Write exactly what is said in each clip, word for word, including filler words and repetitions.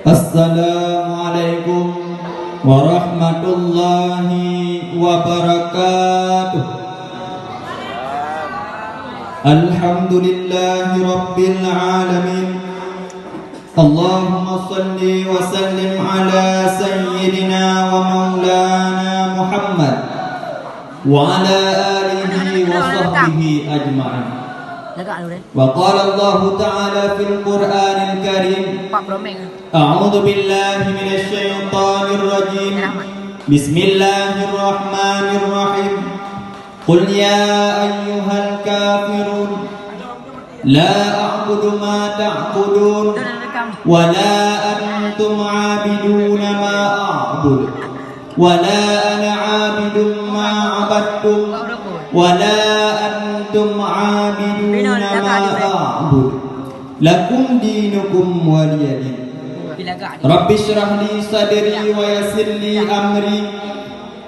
Assalamualaikum warahmatullahi wabarakatuh. Alhamdulillahi rabbil alamin. Allahumma salli wa sallim ala sayyidina wa maulana Muhammad wa ala alihi wa sahbihi ajma'in. Wa qala Allahu ta'ala fil Qur'anil Karim, a'udzu billahi minasy syaithanir rajim. Bismillahirrahmanirrahim. Qul ya ayyuhal kafirun, la a'budu ma ta'budun, wa la antum 'abiduna ma a'bud, wa la ana 'abidun ma 'abadtum, wa la antum 'abiduna ma a'bud. Lakum dinukum waliya din. Rabbi shrah li sadri wa yassir li amri,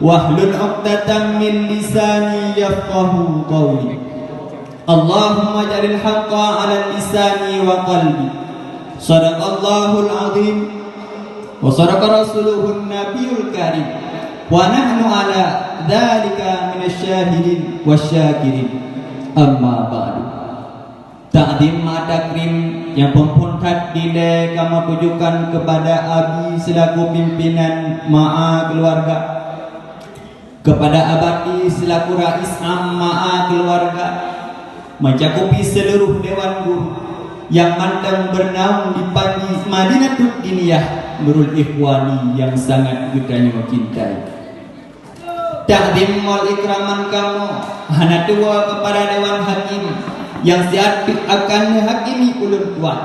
wahlul 'uqdatam min lisani yafqahu qawli. Allahumma ja'alil haqqa 'ala lisani wa qalbi. Sadaqallahul 'azim wa sadaqa rasuluhun nabiyul karim. Wa nahnu 'ala dzalika minasy syahidin wasy syakirin. Amma ba'du. Takdim ma takrim nyang phon-phon that dilée kamoe tujukan kepada Abi selaku pimpinan ma a keluarga, kepada Abati selaku rais am ma a keluarga, mencakupi seluruh dewan guru nyang mantong beunaung di Panji Madinatud Diniyah Nurul Ikhwani nyang sangat geutanyoe cintai. Takdim wal ikraman kamoe hana tuwoe kepada dewan hakim nyang siat teuk akan neuhakimi ulôn tuan.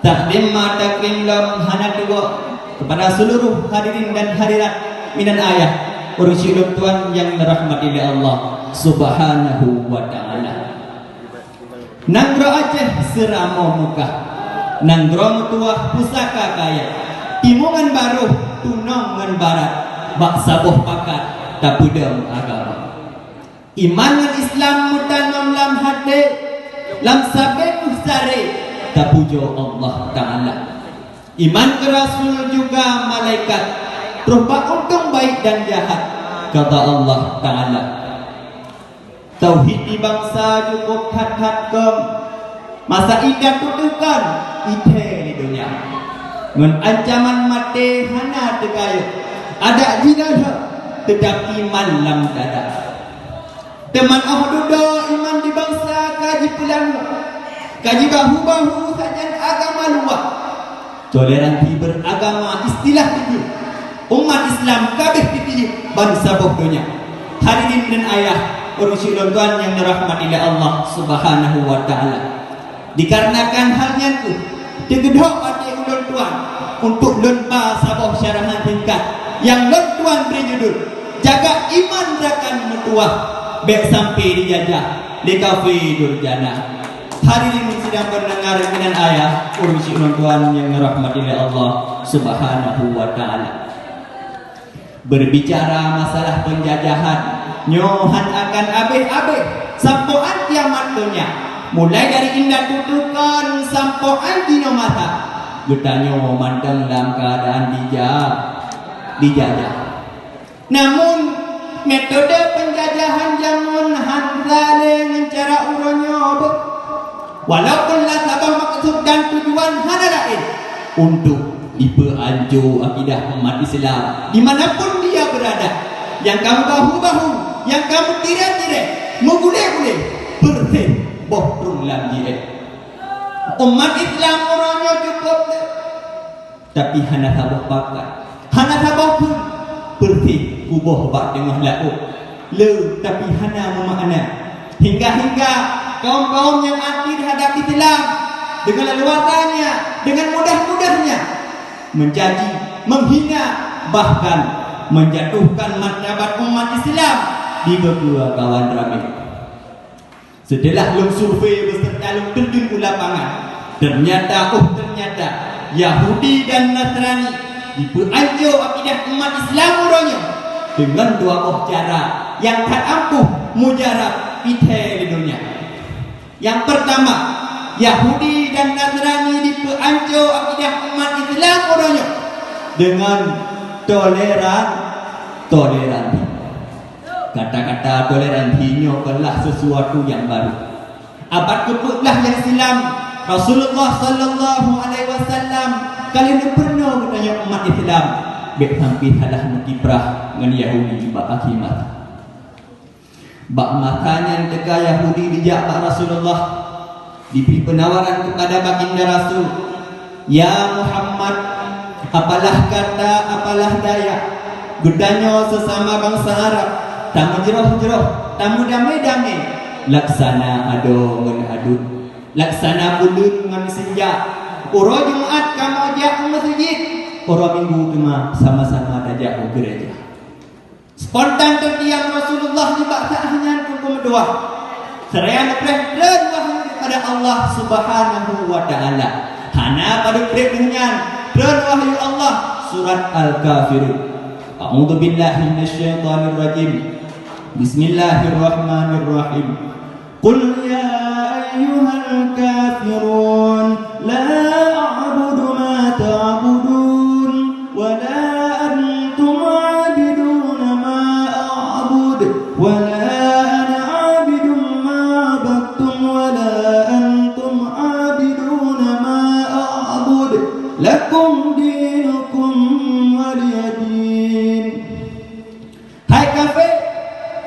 Takdim ma takrim lom hana tuwoe kepada seluruh hadirin dan hadirat minan ayah ureuëng syik ulôn tuan nyang dirahmati lé Allah Subhanahu wa Ta'ala. Nanggroe Aceh seuramoe meukah, nanggroe meutuwah pusaka kaya, timu ngon barôh, tunong ngon barat, bak saboh pakat tapeudong agama. Iman ngon Islam meutanom lam até, lam sabé peuh saré tapujoe Allah Ta'ala. Iman keu rasul juga malaikat, troh bak untông baik dan jahat, kata Allah Ta'ala. Tauhid di bansa cukup that-that keu masa indat tutokan ithée di donya. Ngon ancaman maté hana teukayeuk, adak jidada teutap iman lam dada. Teuma óh dudoe iman di bansa ka jipeulanu, ka jibahu-bahu sajan agama luwah. Toleransi beragama istilah itu. Umat Islam kabeh titip ban saboh donya. Hadirin dan ayah, ureuëng syik ulôn tuan nyang dirahmati lé Allah Subhanahu wa Ta'ala. Dikarenakan hal nyan kheueh, teugeudok até ulôn tuan untuk lôn ba saboh syarahan singkat nyang lôn tuan bri judul, Jaga Iman Rakan Meutuwah, Bék Sampai Dijajah lé Kafé Durjana. Hadirin sidang pendengar, inan ayah, ureuëng syik ulôn tuan nyang dirahmati lé Allah Subhanahu wa Ta'ala. Berbicara masalah penjajahan, nyoe han akan abéh-abéh, sampoe án kiamat donya. Mulai dari indat tutokan sampoe án jinoe masa, geutanyoe mantong lam keuadaan dija-, dijajah. Namun, metode penjajahan jameun han salé ngon cara uroe nyoe beuh. Walaupun lam saboh maksud dan tujuan hana laén, untuk dipeuanco akidah umat Islam di mana pun dia berada, nyang ka meubahu-bahu, nyang ka meutire-tire, meugulée-gulée, peureséh boh trueng lam jiék. Umat Islam uroe nyoe cukup le. Tapi hana saboh pakat, hana saboh phon, peureséh kuboh bak teungoh laôt. Le, tapi hana meumakna. Hingga-hingga kawöm-kawöm nyang anti teuhadab Islam, deungon leluasanya, deungon mudah-mudahnya, mencaci, menghina, bahkan menjatuhkan martabat umat Islam di beukeu kawan ramé. Seuteulah lôn survei beuseurta lôn teurjun u lapangan, teunyata, oh teunyata, Yahudi dan Nasrani jipeuanco akidah umat Islam uroe nyoe deungon dua boh cara nyang that ampuh mujarab ithée di donya. Nyang peurtama, Yahudi dan Nasrani jipeuanco akidah umat Islam Dengan toleran, toleransi. Kata-kata toleransi nyoe adalah sesuatu yang baru. Abad keempat belas nyang silam, Rasulullah sallallahu alaihi wasallam ka lheueh neupeurunoe geutanyoe umat Islam bèk sampai salah meukiprah ngon Yahudi bak akhé masa. Bak masa nyan teuka Yahudi jijak bak Rasulullah, jibri penawaran kepada Baginda Rasul, "Ya Muhammad, apalah kata, apalah daya, geutanyoe sesama bansa Arab, tameujroh-jroh, tameudamé-damé, laksana adoe ngon aduen, laksana buleuen ngon sinjai. Uroe Jumat kamoe jak u meuseujid, uroe Minggu teuma sama-sama tajak u gereja." Spontan teudiam Rasulullah nibak saat nyan teungku meutuah. Seraya neupreh treun wahyu daripada Allah Subhanahu wa Ta'ala. Hana padub treb nyan, treun wahyu Allah, surat Al-Kafirun. A'udzubillahi minasyaitonirrajim. Bismillahirrahmanirrahim. قل يا أيها الكافرون، لا أعبد ما تعبدون، ولا أنتم عابدون ما أعبد، ولا أنا عابد ما عبدتم، ولا أنتم عابدون ما أعبد، لكم دينكم ولي دين. Hai kafé,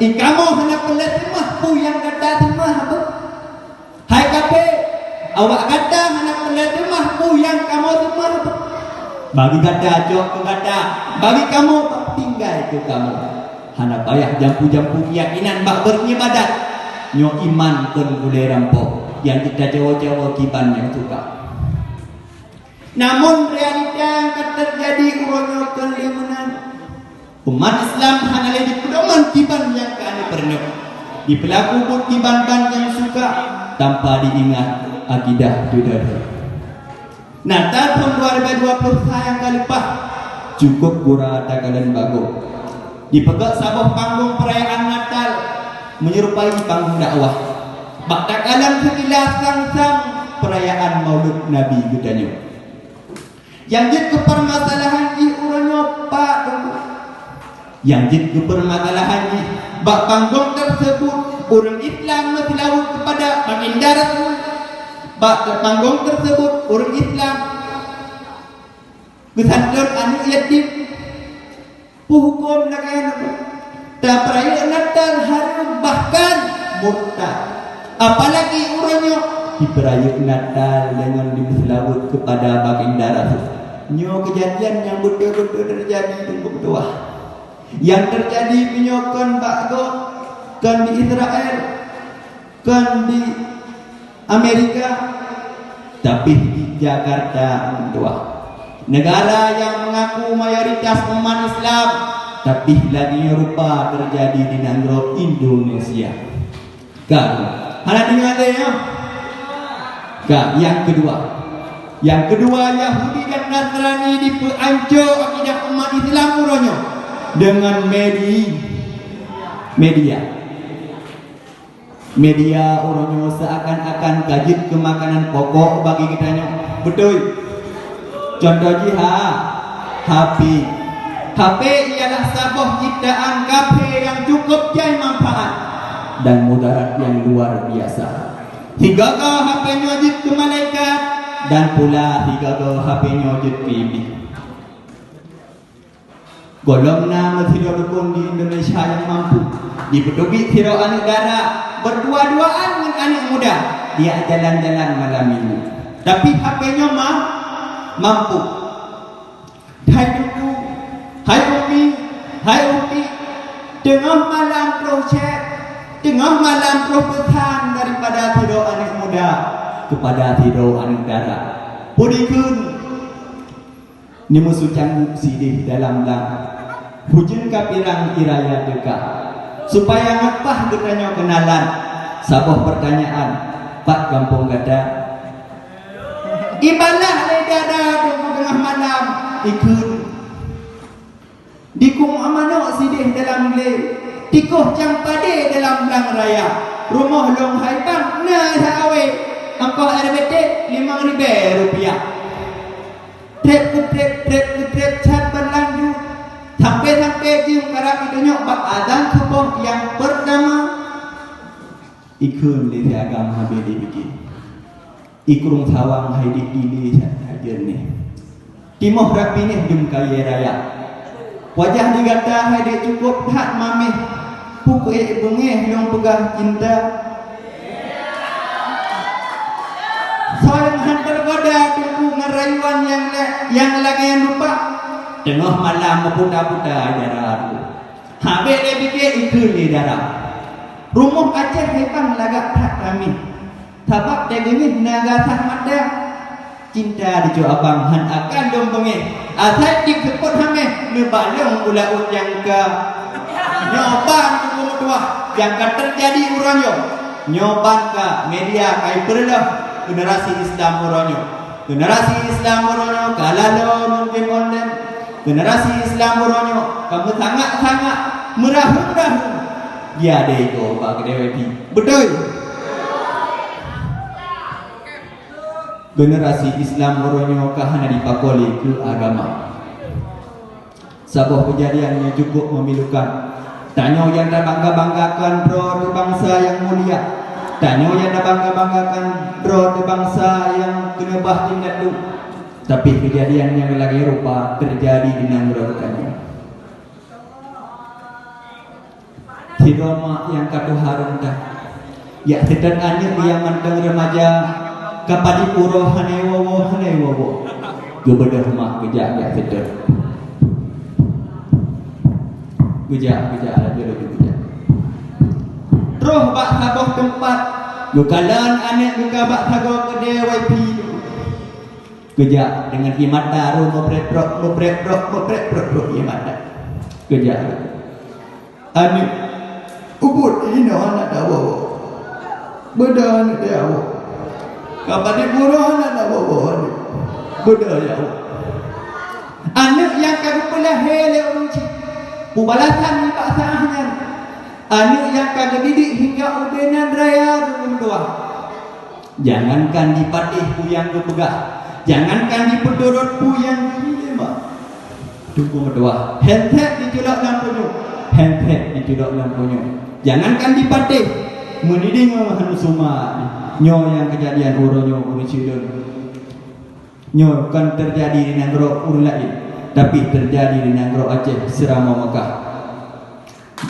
i kamoe hana peureulée seumah peue nyang gata seumah beuh? Hai kafé, awak gata hana peureulée seumah peue nyang kamoe seumah beuh? Bagi gata cok keu gata, bagi kamoe tinggai keu kamoe. Hana payah jampu-jampu keuyakinan bak beuribadat. Nyoe iman kon gulée rampoh nyang jiteucawa-cawa kiban nyang suka. Namun realita nyang ka teujadi uroe nyoe kon lé meunan. Umat Islam hana lé jipeudoman kiban nyang ka neupeurunoe, jipeulaku buet kiban ban nyang suka tanpa jiingat akidah teuh. Natal thon dua ribu dua puluh sa nyang ka leupah, cukup gura takalon bagoe. Jipeugét saboh panggong peurayaan Natal meunyerupai panggong dakwah. Bak takalon seukilas sang-sang peurayaan Maulud Nabi geutanyoe. Nyang jeuet keu peumasalahan jih uroe nyoe pat teungku. Nyang jeuet keu peumasalahan jih bak panggong teuseubut ureuëng Islam meuseulaweuet keupada Baginda Rasul. Bak panggong teuseubut ureuëng Islam geusanton aneuëk yatim. Peuhuköm lagée nyoe, tapeurayeuk Natal hareuem bahkan murtad. Apalagi uroe nyoe jipeurayeuk Natal deungon jimeuseulaweuet keupada Baginda Rasul. Nyoe keujadian nyang beutôi-beutôi teujadi teungku meutuah. Nyang teujadi meunyoe kon bak gob, kon di Israel, kon di Amerika, tapi di Jakarta meutuah. Negara nyang meungaku mayoritas umat Islam, tapi lagée nyoe rupa teujadi di nanggroe Indonesia. Ka, hana deungoe lé nyoe? Ka, nyang keudua. Nyang keudua, Yahudi dan Nasrani jipeuanco akidah umat Islam uroe nyoe deungon medi-, media. Media uroe nyoe seuakan-akan ka jeuet keu makanan pokok bagi geutanyoe. Beutôi? Contoh jih ha, H P. H P ialah saboh ciptaan kafé nyang cukup jai manfaat dan mudarat nyang luar biasa. Sigoe-goe H P nyoe jeuet keu malaikat dan pula sigoe-goe H P nyoe jeuet keu iblih. Gohlom na meusidroe dukon di Indonesia nyang mampu jipeuteubiet sidroe aneuëk dara beudua-duaan ngon aneuëk muda, dijak jalan-jalan malam minggu. Tapi H P nyoe ma-, mampu. Hai teungku, hai umi, hai uti, teungoh malam troh chat, teungoh malam troh peusan daripada sidroe aneuëk muda keupada sidroe aneuëk dara. Peue dikheun? Neumeusucang buet sideh dalam blang. Hujeuen ka pirang ie raya teuka. Supaya ngon paih geutanyoe keunalan, saboh peurtanyaan, pat gampông gata? Ibalah lé dara teungku teungoh malam, ikheun. Dikeumeung manök sideh dalam glé, tikoh cang padé dalam blang raya. Rumoh lôn hai bang na sa awé, ongkoh air beuteh limong ribée rupiah. Treb keutreb, treb keutreb, Azan suboh nyang peurtama, ikheun lé si agam habéh dipike. Ikrung sawang hai di ile sajan nyoe. Timoh rab binéh dum kayée raya. Wajah di gata hai dek cukôp that maméh. Pukée beungéh lôn peugah cinta. Soe nyang han teugoda teungku ngon rayuan nyang la-, nyang lagée lupa. Teungoh malam meuputa-puta jaroe. Habéh lé bike ikheun lé dara. Rumoh Aceh hébang lagak that ramé. Sabab teugeungieng na gasah mata. Cinta di cok abang han akan lôn beungéh. Asai tieb seupôt haméh neubalong u laôt nyang ka. Nyoe ban teungku meutuah nyang ka teujadi uroe nyoe. Nyoe ban ka media kai peureuloh generasi Islam uroe nyoe. Generasi Islam uroe nyoe ka laloe ngon game online. Generasi Islam uroe nyoe ka meusangak-sangak, meurahung-rahung. Dia deh iko bak keudewei pih. Beutôi. Generasi Islam uroe nyoe ka hana dipakoli keu agama. Saboh keujadian nyang cukup memilukan. Tanyoe nyang tabangga-banggakan droe teuh bansa nyang mulia. Tanyoe nyang tabangga-banggakan droe teuh bansa nyang keuneubah indatu. Tapi keujadian nyang lagée rupa teujadi di nanggroe geutanyoe. Sidroe mak nyang ka tuha reuntah. Jak seutôt aneuëk nyang mantong remaja, ka padit uroe hana woe-woe, hana woe-woe. Geubeudôh mak geujak jak seutôt. Geujak, geujak, laju, laju geujak. Troh bak saboh teumpat, geukalon aneuëk geuh ka bak sagoe keudè wifi. Geujak deungon ié mata rhot meuprek-prok, meuprek-prok, meuprek-prok, rhot ié mata. Geujak. Aneuëk, ubit inoe hana tawoe-woe. Beudôh aneuëk teuh ya Allah. Ka padit uroe hana tawoe-woe aneuëk. Beudôh ya Allah. Aneuëk nyang ka geupeulahé lé ureuëng chik, peubalasan nibak saát nyan. Aneuëk nyang ka geudidik hingga ubé nan raya geumeutuah. Jangankan dipatéh peue nyang geupeugah, jangankan dipeuturot peue nyang geubi lé mak. Teungku meutuah, handset diculok lam punyueng, handset diculok lam punyueng. Jangankan dipatéh, meunidingoe han suma. Nyoe nyang keujadian uroe nyoe ureuëng chik lôn. Nyoe kon teujadi di nanggroe ureuëng laén, tapi teujadi di nanggroe Aceh Seuramoe Meukah.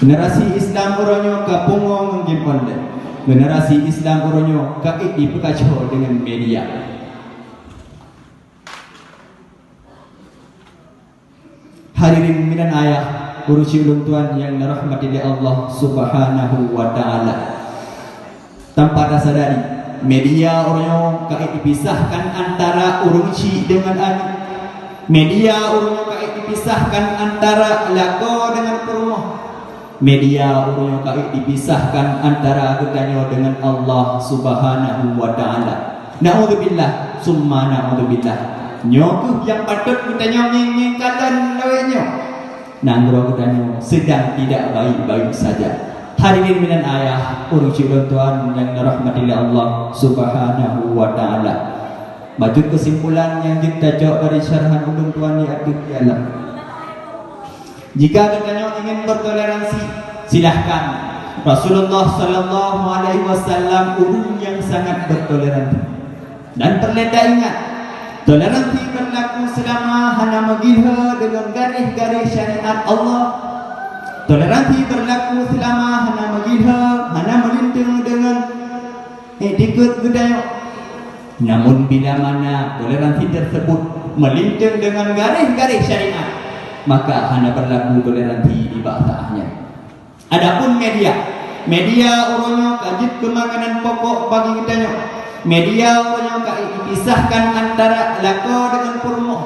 Generasi Islam uroe nyoe ka pungoe ngon game online. Generasi Islam uroe nyoe ka ék jipeukaco deungon media. Hadirin minan ayah, ureuëng chik ulôn tuan nyang dirahmati lé Allah Subhanahu wa Ta'ala. Tanpa tasadari, media uroe nyoe ka ék dipisahkan antara ureuëng chik deungon aneuëk. Media uroe nyoe ka ék dipisahkan antara lakoe deungon peurumoh. Media uroe nyoe ka ék dipisahkan antara geutanyoe deungon Allah Subhanahu wa Ta'ala. Naudzubillah, summa naudzubillah. Nyoe kheueh nyang patôt geutanyoe ngieng-ngieng kalon lawét nyoe. Nanggroe geutanyoe sedang tidak baik-baik saja. Hadirin minan ayah, ureuëng chik ulôn tuan nyang dirahmati lé Allah Subhanahu wa Ta'ala. Bacut keusimpulan nyang jeuet tacok dari syarahan ulôn tuan di ateueh ialah, jika geutanyoe ingin bertoleransi, silahkan. Rasulullah sallallahu alaihi wasallam ureuëng nyang sangat bertoleransi. Dan peureulée taingat, toleransi berlaku selama hana meugilhö deungon garéh-garéh syariat Allah. Toleransi berlaku selama hana meugilhö, hana meulinteung deungon iktikeuet geutanyoe. Namun bila mana toleransi tersebut meulinteung deungon garéh-garéh syariat, maka hana berlaku toleransi di bak saát nyan. Adapun media, media uroe nyoe ka jeuet keu makanan pokok bagi geutanyoe. Media uroe nyoe ka ék dipisahkan antara lakoe deungon peurumoh.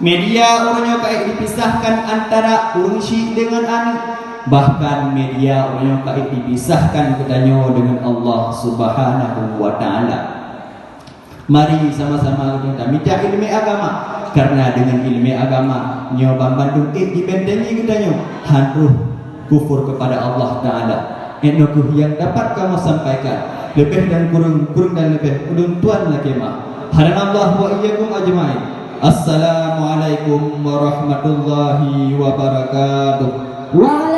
Media uroe nyoe ka ék dipisahkan antara ureuëng chik deungon aneuëk. Bahkan media uroe nyoe ka ék dipisahkan geutanyoe deungon Allah Subhanahu wa Ta'ala. Mari sama-sama geutanyoe tamita iéleumé agama, karena deungon iéleumé agama nyoe banmandum ék jibentengi geutanyoe han troh kufur kepada Allah Ta'ala. Nyoe kheueh nyang dapat kamoe sampaikan. Leubeh dan kureueng, kureueng dan leubeh, ulôn tuan lakée meu'ah. Hadanallahu wa iyyakum ajmain. Assalamualaikum warahmatullahi wabarakatuh. Waalaikumsalam.